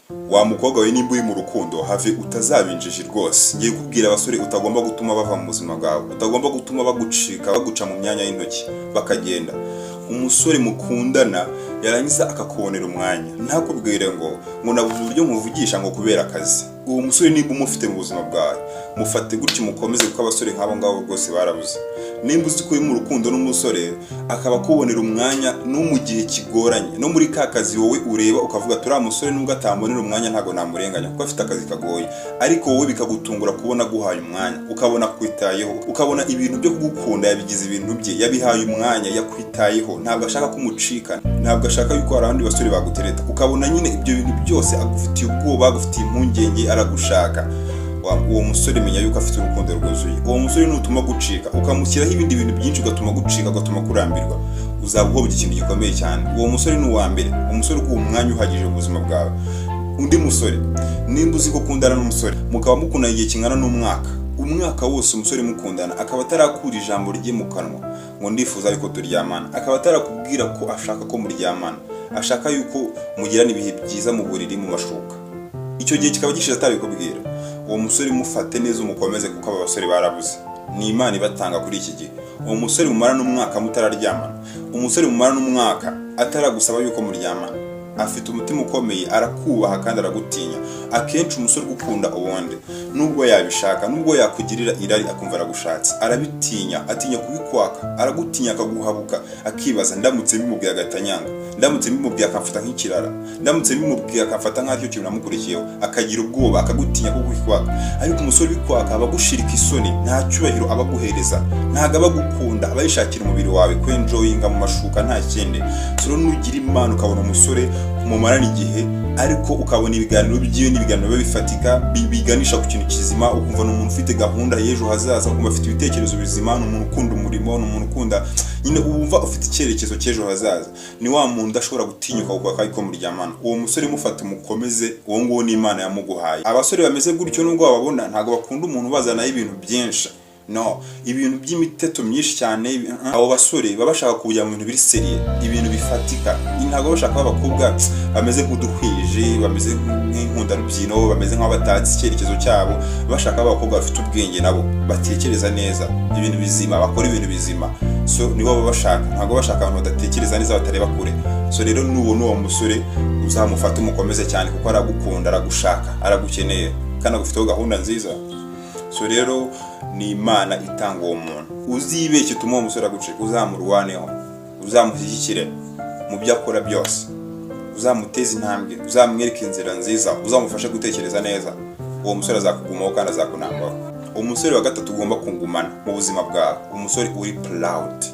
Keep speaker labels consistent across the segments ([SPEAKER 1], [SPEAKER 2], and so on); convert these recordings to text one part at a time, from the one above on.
[SPEAKER 1] Wa mukobwa we, nimba uri mu rukundo, have utazabinjiji rwose. Ngiye kubwira abasore utagomba gutuma bava mu buzima bwawe, utagomba gutuma bagucika, baguca mu myanya y'intoki bakagenda. Umusore mukundana yarangiza akakubonera umwanya, ntakubwire ngo nabuze uburyo nkuvugisha ngo kubera akazi. Uwo musore nimba umufite mu buzima bwawe, mufate gutyo umukomeze, kuko abasore nk'abo ngabo rwose barabuze. Nimba uzi ko uri mu rukundo n'umusore, akaba akubonera umwanya no mu gihe kigoranye, no muri ka kazi wowe ureba ukavuga, "Turiya musore nubwo atambonera umwanya ntabwo namurenganya kuko afite akazi kagoye," ariko wowe bikagutungura kubona aguhaye umwanya, ukabona akwitayeho, ukabona ibintu byo kugukunda yabigize ibintu bye, yabihaye umwanya, yakwitayeho, ntabwo ashaka ko umucika, ntabwo ashaka yuko hari abandi basore bagutereta, ukabona nyine ibyo bintu byose agufitiye ubwoba, agufitiye impungenge, aragushaka. Uwo musore menya yuko afite urukundo rwuzuye. Uwo musore nutuma gucika, ukamushyiraho ibindi bintu byinshi, ugatuma gucika, ugatuma kurambirwa, uzaba uhobye ikintu gikomeye cyane. Uwo musore ni uwa mbere, umusore uguha umwanya uhagije mu buzima bwawe. Undi musore, nimba uzi ko ukundana n'umusore, mukaba mukundana igihe kingana n'umwaka, umwaka wose umusore mukundana akaba atarakura ijambo rye mu kanwa ngo "Ndifuza yuko turyamana," akaba atarakubwira ko ashaka ko muryamana, ashaka yuko mugirana ibihe byiza mu buriri, mu mashuka, icyo gihe kikaba gishize atabikubwira, uwo musore mufate neza umukomeze, kuko aba basore barabuze, ni Imana ibatanga kuri iki gihe. Uwo musore mumara n'umwaka mutararyamana, umusore mumara n'umwaka ataragusaba yuko muryamana, afite umutima ukomeye, arakubaha kandi aragutinya. Akenshi umusore ugukunda ubundi, nubwo yabishaka, nubwo yakugirira irari akumva aragushatse, arabitinya, atinya kubikwaka, aragutinya akaguhabuka, akibaza: "Ndamutse bimubwiye agahita anyanga, ndamutse bimubwiye akamfata nk'ikirara, ndamutse bimubwiye akamfata nk'aho aricyo kintu namukurikiyeho," akagira ubwoba, akagutinya kuko ubikwaka. Ariko umusore ubikwaka aba agushirika isoni, nta cyubahiro aba aguhereza, ntabwo aba agukunda, aba yishakira umubiri wawe, kwenjoyinga mu mashuka, nta kindi. So rero nugira Imana ukabona umusore mumarana igihe, ariko ukabona ibiganiro byiwe n'ibiganiro biba bifatika, biganisha ku kintu kizima, ukumva ni umuntu ufite gahunda y'ejo hazaza, ukumva afite ibitekerezo bizima, ni umuntu ukunda umurimo, ni umuntu ukunda nyine, wumva ufite icyerekezo cy'ejo hazaza, ni wa muntu udashobora gutinyuka kukwaka ariko muryamana, uwo musore mufate umukomeze. Uwo nguwo ni Imana yamuguhaye. Abasore bameze gutyo, nubwo bababona, ntabwo bakunda umuntu ubazanaho ibintu byinshi, no ibintu by'imiteto myinshi cyane. Abo basore baba bashaka kujya mu bintu biri sérieux, ibintu bifatika. Ntabwo bashaka abakobwa bameze nk'uduhwije, bameze nk'inkundarubyino, bameze nk'aho batazi icyerekezo cyabo. Bashaka abakobwa bafite ubwenge nabo batekereza neza ibintu bizima, bakora ibintu bizima. So nibo baba bashaka, ntabwo bashaka abantu badatekereza neza, batareba kure. So rero nubona uwo musore, uzamufate umukomeze cyane, kuko aragukunda, aragushaka, aragukeneye kandi agufiteho gahunda nziza. So rero ni Imana itanga uwo muntu. Uzibeshye utume uwo musore agucika, uzamurwaneho, uzamushyigikire mu byo akora byose, uzamuteze intambwe, uzamwereke inzira nziza, uzamufashe gutekereza neza. Uwo musore azakugumaho kandi azakunambaho. Umusore wa gatatu ugomba kungumana mu buzima bwawe, umusore uri proud,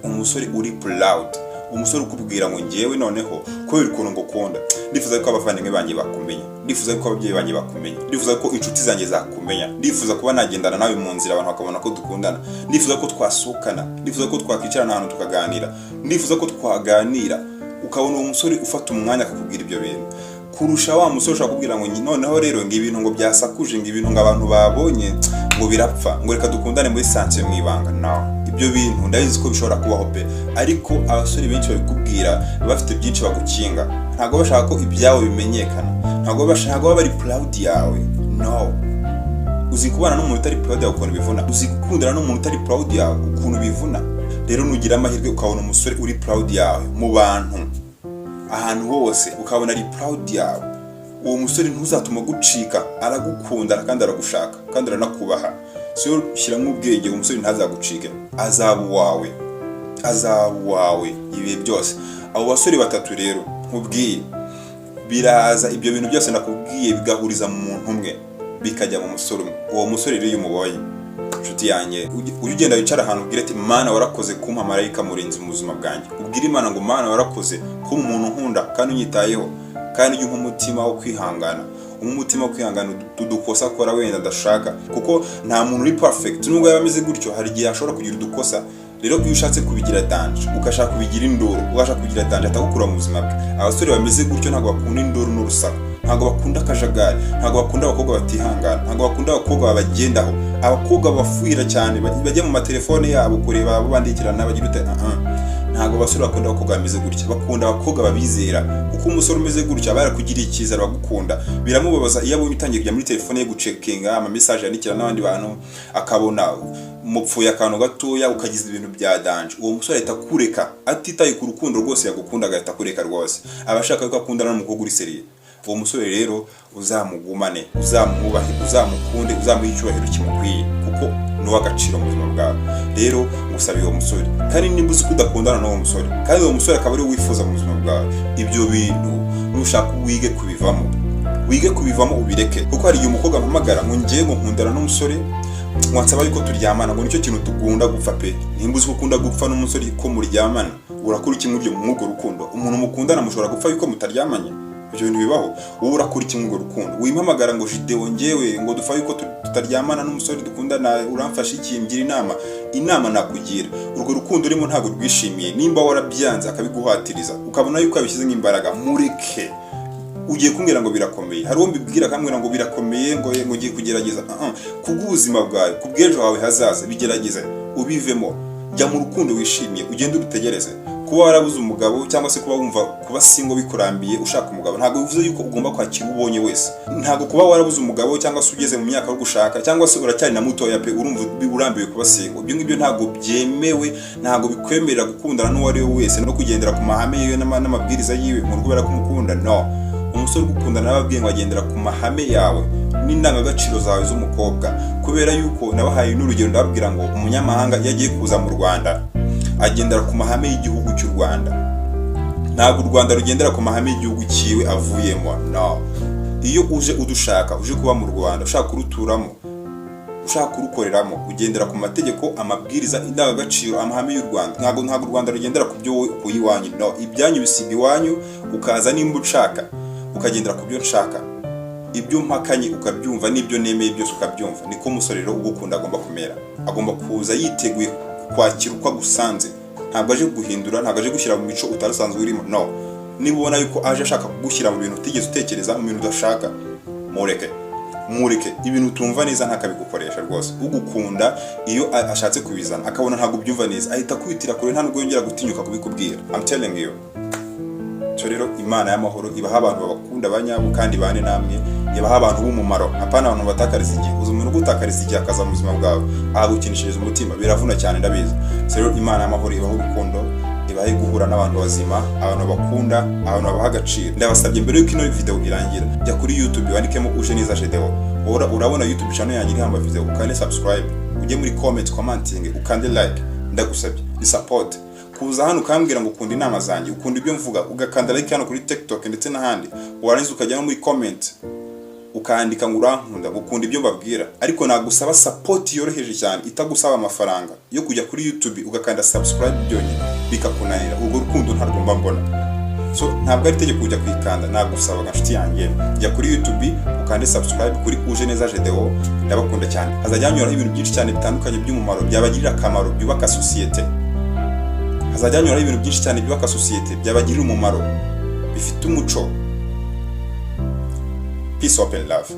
[SPEAKER 1] umusore uri proud, umusore ukubwira ngo "Ngewe noneho kubera ukuntu ngukunda, ndifuza ko abavandimwe banjye bakumenya, ndifuza ko ababyeyi banjye bakumenya, ndifuza ko inshuti zanjye zakumenya, ndifuza kuba nagendana nawe mu nzira, abantu bakabona ko dukundana, ndifuza ko twasohokana, ndifuza ko twakwicarana ahantu tukaganira, ndifuza ko twaganira." Ukabona uwo musore ufata umwanya akakubwira ibyo bintu, kurusha wa musore ushobora kubwira ngo "Noneho rero ngo ibintu ngo byasakuje, ngo ibintu ngo abantu babonye ngo birapfa, ngo reka dukundane muri sansiyo mu ibanga." No, ibyo bintu ndabizi ko bishobora kubaho pe, ariko abasore benshi babikubwira baba bafite byinshi bagukinga. Ntabwo bashaka ko ibyabo bimenyekana, ntabwo baba bari proud yawe. No uzi kubana n'umuntu utari proud yawe ukuntu bivuna? Uzi gukundana n'umuntu utari proud yawe ukuntu bivuna? Rero nugira amahirwe ukabona umusore uri proud yawe mu bantu, ahantu hose ukabona ari proud yawe, uwo musore ntuzatuma gucika. Aragukunda kandi aragushaka kandi aranakubaha. So shyiramo ubwenge, umusore ntazagucike, azaba uwawe, azaba uwawe ibihe byose. Abo basore batatu rero nkubwiye, biraza ibyo bintu byose nakubwiye bigahuriza mu muntu umwe, bikajya mu musore umwe. Uwo musore rero iyo umubonye, inshuti yanjye, ujye ugenda wicara ahantu ubwire ati: "Mana, warakoze kumpa marayika murinzi mu buzima bwanjye." Ubwire Imana ngo: "Mana, warakoze kumpa umuntu nkunda kandi unyitayeho, kandi ujye umpa umutima wo kwihangana, umpa umutima wo kwihangana udukosa akora wenda adashaka," kuko nta muntu uri perfect. Nubwo yaba ameze gutyo, hari igihe ashobora kugira udukosa. Rero iyo ushatse kubigira danger, ugashaka kubigira induru, ugashaka kubigira danger, atagukura mu buzima bwe. Abasore bameze gutyo ntabwo bakunda induru n'urusaku, ntabwo bakunda akajagari, ntabwo bakunda abakobwa batihangana, ntabwo bakunda abakobwa babagendaho, abakobwa bafuhira cyane, bajya mu matelefone yabo kureba abo bandikirana, bagira ute. Ntabwo abasore bakunda abakobwa bameze gutya, bakunda abakobwa babizera, kuko umusore umeze gutya aba yarakugiriye icyizere, abagukunda. Biramubabaza iyo abonye utangiye kujya muri telefone ye gucekinga ama message yandikira n'abandi bantu, akabona mupfuye akantu gatoya, ukagiza ibintu bya danger. Uwo musore ahita akureka atitaye ku rukundo rwose yagukunda, agahita akureka rwose. Aba ashaka ko akundana n'umukobwa uri sérieux. Uwo musore rero uzamugumane, uzamwubahe, uzamukunde, uzamuhe icyubahiro kimukwiye, kuko ni uw'agaciro mu buzima bwawe. Rero ngusabiye uwo musore. Kandi nimba uzi ko udakundana n'uwo musore, kandi uwo musore akaba ariwe wifuza mu buzima bwawe, ibyo bintu nushaka wige kubivamo, wige kubivamo, ubireke. Kuko hari igihe umukobwa ampamagara ngo ngiye ngo nkundana n'umusore, wansaba yuko turyamana, ngo nicyo kintu tugunda gupfa pe. Nimba uzi ko ukunda gupfa n'umusore ko muryamana, urakora iki muri urwo rukundo? Umuntu mukundana mushobora gupfa yuko mutaryamanye? Ibyo bintu bibaho? Wowe urakora iki muri urwo rukundo? Wimpamagara ngo Jidewo, ngewe ngo dupfa yuko tutaryamana n'umusore dukundana, uramfasha iki? Ngira inama. Inama nakugira, urwo rukundo urimo ntabwo rwishimiye. Nimba warabyanze akabiguhatiriza, ukabona yuko yabishyizemo imbaraga, mureke. Ugiye kumbwira ngo birakomeye. Hari uwo mbibwira akambwira ngo birakomeye, ngo ngiye kugerageza. Kubw'ubuzima bwawe, kubw'ejo hawe hazaza, bigerageze ubivemo. Jya mu rukundo wishimiye, ugende urutegereze. Kuba warabuze umugabo cyangwa se kuba wumva kuba single bikurambiye, ushaka umugabo, ntabwo bivuze yuko ugomba kwakira uwo ubonye wese. Ntabwo kuba warabuze umugabo cyangwa se ugeze mu myaka yo gushaka cyangwa se uracyari na mutoya pe, urumva urambiwe kuba single, ibyo ngibyo ntabwo byemewe. Ntabwo bikwemerera gukundana n'uwo ari we wese no kugendera ku mahame yiwe n'amabwiriza yiwe mu kubera ko umukunda. No umusore ugukundana n'ababwiye ngo agendera ku mahame yawe n'indangagaciro zawe z'umukobwa, kubera yuko nabahaye n'urugero, ndababwira ngo umunyamahanga iyo agiye kuza mu Rwanda agendera ku mahame y'igihugu cy'u Rwanda. Ntabwo u Rwanda rugendera ku mahame y'igihugu cyiwe avuyemo. No iyo uje udushaka, uje kuba mu Rwanda, ushaka kuruturamo, ushaka kurukoreramo, ugendera ku mategeko, amabwiriza, indangagaciro, amahame y'u Rwanda. Ntabwo u Rwanda rugendera ku byo wowe ukuye iwanyu. No ibyanyu bisiga iwanyu, ukaza nimba ushaka ukagendera ku byo nshaka, ibyo mpakanye ukabyumva, n'ibyo nemeye byose ukabyumva. Niko umusore rero ugukunda agomba kumera. Agomba kuza yiteguye kwakira uko agusanze. Ntabwo aje guhindura, ntabwo aje gushyira mu mico utari usanzwe urimo. No niba ubona yuko aje ashaka kugushyira mu bintu utigeze utekereza, mu bintu udashaka, mureke, mureke. Ibintu utumva neza ntakabigukoresha rwose. Ugukunda iyo ashatse kubizana akabona ntabwo ubyumva neza, ahita akubitira kure, nta nubwo yongera gutinyuka kubikubwira. I'm telling you. So rero Imana y'amahoro ibaha abantu babakunda banyabo kandi bane namwe, ibaha abantu b'umumaro, apana abantu batakariza igihe. Uzi umuntu ugutakariza igihe akaza mu buzima bwawe ahagukinishiriza umutima? Biravuna cyane, ndabizi. So rero Imana y'amahoro ibaha urukundo, ibahe guhura n'abantu bazima, abantu bakunda, abantu babaha agaciro. Ndabasabye, mbere yuko ino video irangira, jya kuri YouTube wandikemo Uje Neza Gedeon. Urabona YouTube channel yanjye iriho ama video, ukande subscribe, ujye muri comment, commenting, ukande like. Ndagusabye, ni support. Kuza hano ukambwira ngo ukunda inama zanjye, ukunda ibyo mvuga, ugakanda like hano kuri TikTok ndetse n'ahandi, warangiza ukajya no muri comment ukandika ngo urankunda, ngo ukunda ibyo mbabwira, ariko nagusaba support yoroheje cyane itagusaba amafaranga yo kujya kuri YouTube ugakanda subscribe byonyine bikakunanira, urwo rukundo ntarwo mba mbona. So ntabwo ari itegeko kujya kuyikanda. Nagusabaga, nshuti yanjye, jya kuri YouTube ukande subscribe kuri Uje Neza Gedeon. Ndabakunda cyane. Hazajya hanyuraho ibintu byinshi cyane bitandukanye by'umumaro, byabagirira akamaro, byubaka sosiyete. Hazajya hanyuraho ibintu byinshi cyane byubaka sosiyete, byabagirira umumaro, bifite umuco. Peace, open love.